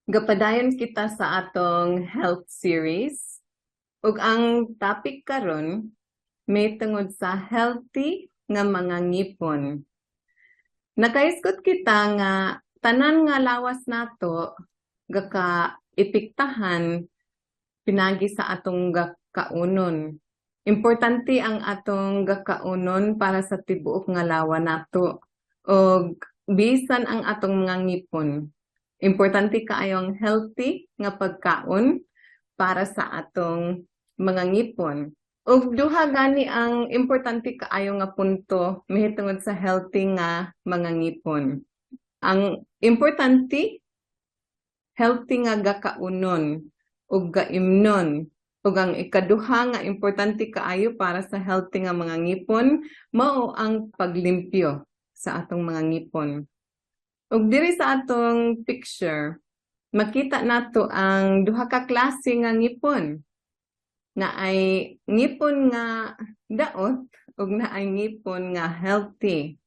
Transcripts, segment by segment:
Gapadayon kita sa atong health series. Ug ang topic karon may tungod sa healthy nga mga ngipon. Nakahisgot kita nga tanan nga lawas nato gaka epektahan pinagi sa atong gakaunon. Importante ang atong gakaunon para sa tibuok nga lawa nato ug bisan ang atong mga ngipon. Importante kaayo ang healthy nga pagkaon para sa atong mga ngipon. Ug duha gani ang importante kaayo nga punto mahitungod sa healthy nga mga ngipon. Ang importante, healthy nga gakaunon ug gaimnon. Ug ang ikaduha nga importante kaayo para sa healthy nga mga ngipon mao ang paglimpyo sa atong mga ngipon. Ug diri sa atong picture, makita nato ang duha ka klase nga ngipon. Naay ngipon nga daot ug naay ngipon nga healthy.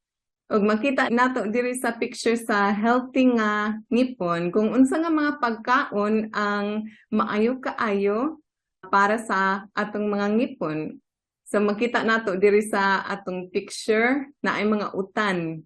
Ug makita nato diri sa picture sa healthy nga ngipon kung unsa nga mga pagkaon ang maayo kaayo para sa atong mga ngipon. So makita nato diri sa atong picture naay mga utan.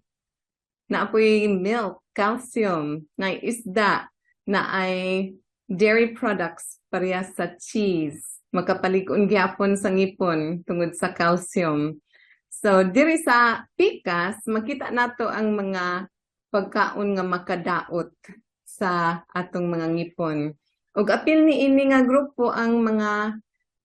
Naa poy milk, calcium, naay isda, naay dairy products parehas sa cheese. Makapalig-on gyapon sa ngipon tungod sa calcium. So diri sa pikas makita nato ang mga pagkaon nga makadaot sa atong mga ngipon. Ug apil niini nga grupo ang mga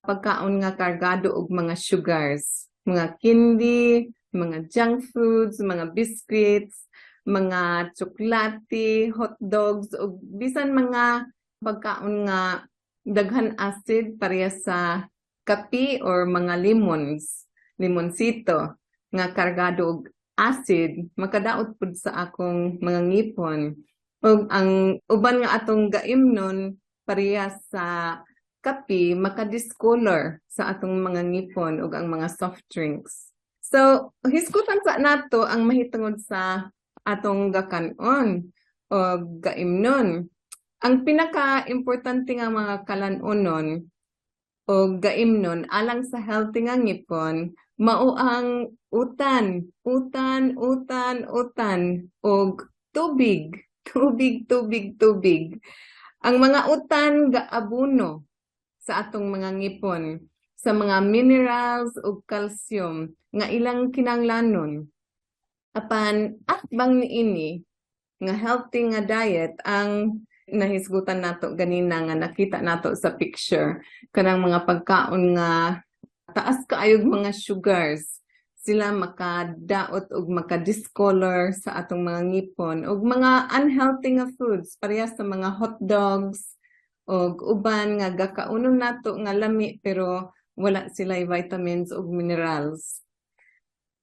pagkaon nga kargado og mga sugars, mga candy, mga junk foods, mga biscuits, mga tsokolate, hot dogs ug bisan mga pagkaon nga daghan acid parehas sa kape or mga lemons, limonsito nga kargado og acid, makadaot pud sa akong mga ngipon. Ug ang uban nga atong gaimnon parehas sa kape maka-discolor sa atong mga ngipon ug ang mga soft drinks. So, hisgutan sa nato ang mahitungod sa atong gakan-on o gaimnon. Ang pinaka-importante nga mga kalan-onon o gaimnon alang sa healthy nga ngipon mao ang utan, utan, utan, utan ug tubig, tubig, tubig, tubig. Ang mga utan gaabuno sa atong mga ngipon sa mga minerals ug calcium nga ilang kinahanglanon. Apan atbang niini nga healthy nga diet, ang nahisgutan nato ganina nga nakita nato sa picture, kanang mga pagkaon nga taas kaayog mga sugars, sila makadaot og maka-discolor sa atong mga ngipon, ug mga unhealthy nga foods parehas sa mga hot dogs ug uban nga gakaunon nato nga lami pero wala sila vitamins ug minerals.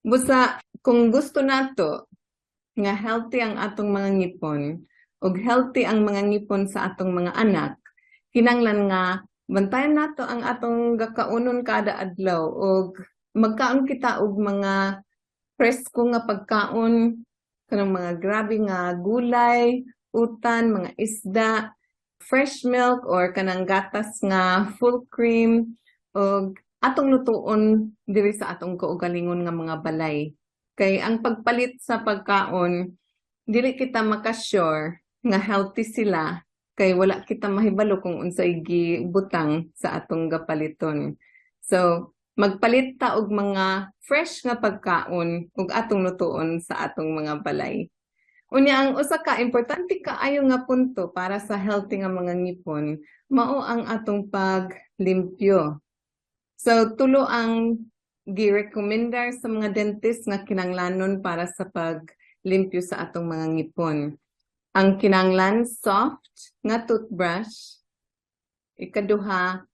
Busa kung gusto nato nga healthy ang atong mga ngipon ug healthy ang mga ngipon sa atong mga anak, kinanglan nga bantayan nato ang atong gakaunon kada adlaw ug magkaon kita og mga presko nga pagkaon, kanang mga grabe nga gulay, utan, mga isda, fresh milk or kanang gatas nga full cream, ug atong lutuon diri sa atong kaugalingon nga mga balay. Kay ang pagpalit sa pagkaon, dili kita makasure nga healthy sila kay wala kita mahibalo kung unsay gibutang sa atong gapaliton. So, magpalit ta og mga fresh nga pagkaon ug atong lutuon sa atong mga balay. Unya, ang usa ka importante kaayo nga punto para sa healthy nga mga ngipon mao ang atong paglimpyo. So tulo ang gi-recommendar sa mga dentist nga kinanglanon para sa paglimpyo sa atong mga ngipon. Ang kinanglan, soft nga toothbrush, ikaduha,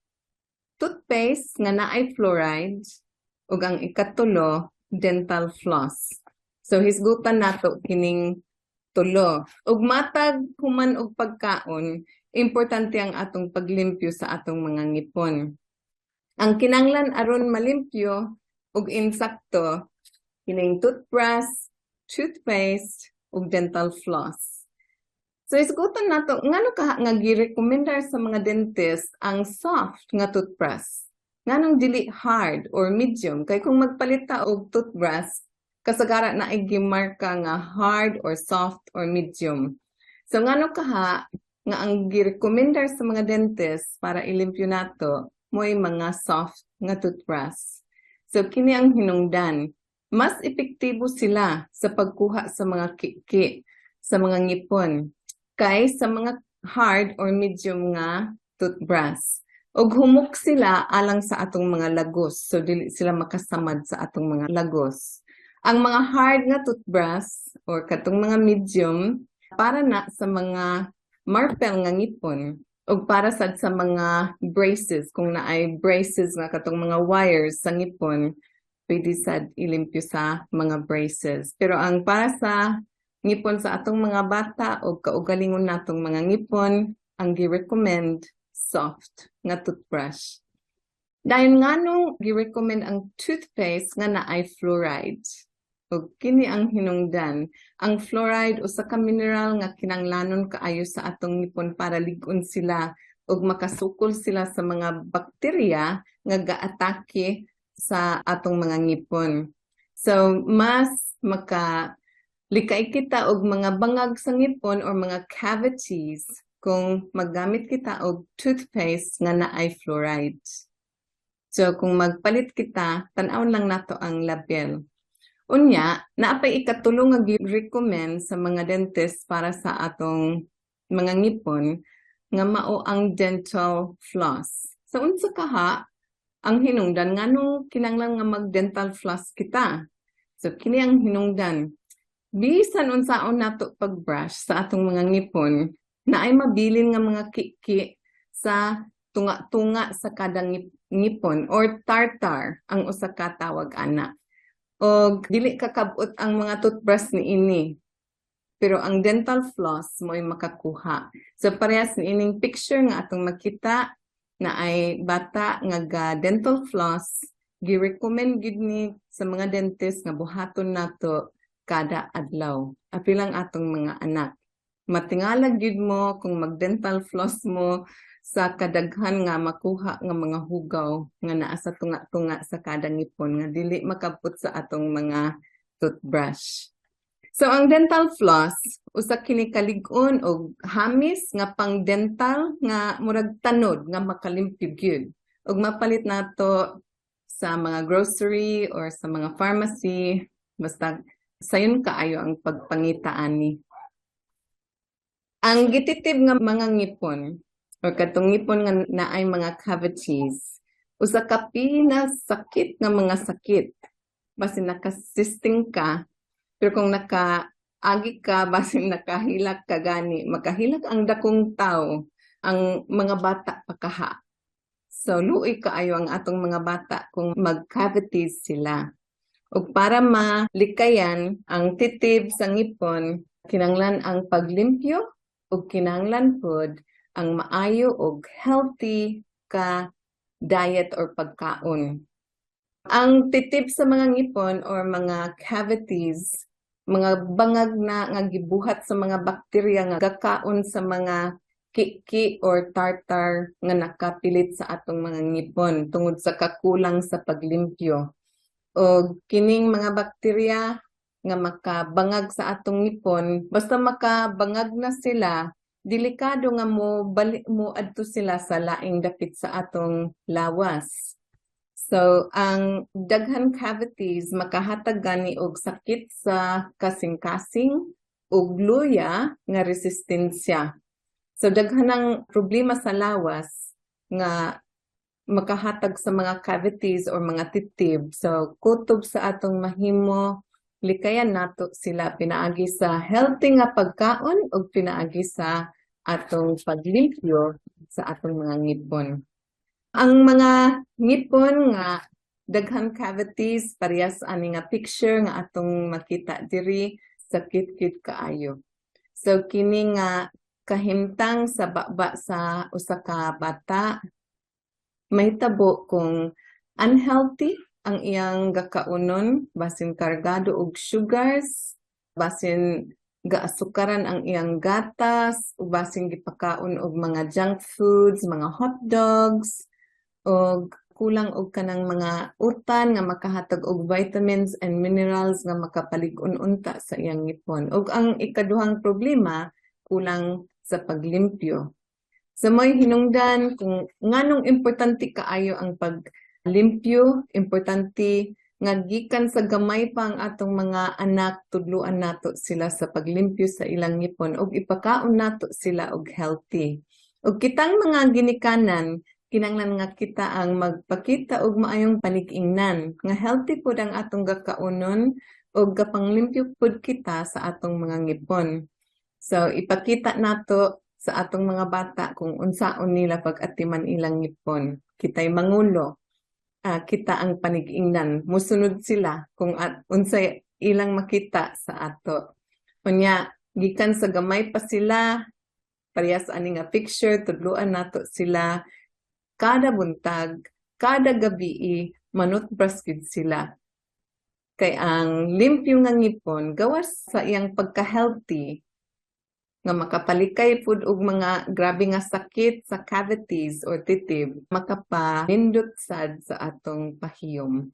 toothpaste nga naay fluoride, ug ang ikatulo, dental floss. So hisgutan nato kining tulo. Ug matag human og pagkaon, importante ang atong paglimpyo sa atong mga ngipon. Ang kinanglan aron malimpyo ug insakto kining toothbrush, toothpaste ug dental floss. So isgutan nato ngano kaha nga girekomendar sa mga dentist ang soft nga toothbrush. Nganong dili hard or medium? Kay kung magpalit ta og toothbrush, kasagara naay gimarka nga hard or soft or medium. So ngano kaha nga ang girekomendar sa mga dentist para ilimpyo nato mo'y mga soft nga toothbrush? So kini ang hinungdan. Mas epektibo sila sa pagkuha sa mga kiki sa mga ngipon kay sa mga hard or medium nga toothbrush. Ug humok sila alang sa atong mga lagos. So dili sila makasamad sa atong mga lagos. Ang mga hard nga toothbrush or katong mga medium, para na sa mga marpel nga ngipon ug para sad sa mga braces. Kung naay braces nga katong mga wires sa ngipon, pwede sad ilimpyo sa mga braces. Pero ang para sa ngipon sa atong mga bata o kaugalingon natong mga ngipon, ang gi-recommend, soft nga toothbrush. Dayon, nganong gi-recommend ang toothpaste nga naay fluoride? Ug kini ang hinungdan. Ang fluoride usa ka mineral nga kinanglanon kaayo sa atong ngipon para lig-on sila ug makasukol sila sa mga bakterya nga gaatake sa atong mga ngipon. So mas maka likay kita og mga bangag sa ngipon or mga cavities kung maggamit kita og toothpaste nga naay fluoride. So kung magpalit kita, tan-awon lang nato ang label. Unya, naa pay ikatulo nga gi-recommend sa mga dentist para sa atong mga ngipon nga mao ang dental floss. So unsa kaha ang hinungdan, nganong kinahanglan nga mag-dental floss kita? So kini ang hinungdan. Bisan unsaon nato pag-brush sa atong mga ngipon, naay mabilin nga mga kiki sa tunga-tunga sa kada ngipon or tartar ang usa ka tawag ana. Og dili kakabot ang mga toothbrush niini. Pero ang dental floss mo'y makakuha. So parehas niining picture nga atong makita naay bata nga ga dental floss, gi-recommend gid ni sa mga dentist nga buhaton nato kada adlaw. Apil ang atong mga anak. Matingala gyud mo kung mag-dental floss mo sa kadaghan nga makuha nga mga hugaw nga naa sa tunga-tunga sa kada ngipon nga dili makabot sa atong mga toothbrush. So ang dental floss, usa kini kalig-on og hamis nga pang dental nga murag tanod nga makalimpyo gyud. Ug mapalit nato sa mga grocery or sa mga pharmacy, basta sayon kaayo ang pagpangita ani. Ang gititib nga mga ngipon or katong ngipon nga naay mga cavities, usa ka pinasakit nga mga sakit. Basin nakasisting ka, pero kung nakaagi ka, basin nakahilak ka gani, makahilak ang dakong tao, ang mga bata pa kaha. So luoy kaayo ang atong mga bata kung mag-cavities sila. Ug para malikayan ang titib sa ngipon, kinanglan ang paglimpyo ug kinanglan pod ang maayo og healthy ka diet or pagkaon. Ang titib sa mga ngipon or mga cavities, mga bangag na nga gibuhat sa mga bakterya nga gakaon sa mga kiki or tartar nga nakapilit sa atong mga ngipon tungod sa kakulang sa paglimpyo. Og kining mga bakterya nga makabangag sa atong ngipon, basta makabangag na sila, delikado nga mo balik mo adto sila sa laing dapit sa atong lawas. So ang daghan cavities makahatag gani og sakit sa kasing-kasing ug luya nga resistensya. So daghan ang problema sa lawas nga makahatag sa mga cavities or mga titib. So kutob sa atong mahimo, likayan nato sila pinaagi sa healthy nga pagkaon ug pinaagi sa atong paglimpyo sa atong mga ngipon. Ang mga ngipon nga daghan cavities, parehas ani nga picture nga atong makita diri, sakit gyud kaayo. So kini nga kahimtang sa baba sa usa ka bata mahitabo kung unhealthy ang iyang gakaunon, basin kargado og sugars, basin Gaasukaran ang iyang gatas, o basing gipakaon og mga junk foods, mga hot dogs, og kulang og kanang mga utan nga makahatag og vitamins and minerals nga makapalig-on unta sa iyang ngipon. Og ang ikaduhang problema, kulang sa paglimpyo. Sa may hinungdan kung nganong importante kaayo ang paglimpyo, importante nga gikan sa gamay pa ang atong mga anak, tudluan nato sila sa paglimpyo sa ilang ngipon ug ipakaon nato sila og healthy. Ug kitang mga ginikanan, kinanglan nga kita ang magpakita og maayong panig-ingnan nga healthy pud ang atong gakaunon ug gapanglimpyo pud kita sa atong mga ngipon. So ipakita nato sa atong mga bata kung unsaon nila pag-atiman ilang ngipon. Kita'y mangulo. Kita ang panig-ingnan. Musunod sila kung at unsay ilang makita sa ato. Unya, gikan sa gamay pa sila, parehas ani nga picture, tudluan nato sila kada buntag, kada gabii, ma-toothbrush gyud sila. Kay ang limpyo nga ngipon gawas sa iyang pagka-healthy nga makapalikay pud og mga grabe nga sakit sa cavities or titib, makapanindot sad sa atong pahiyom.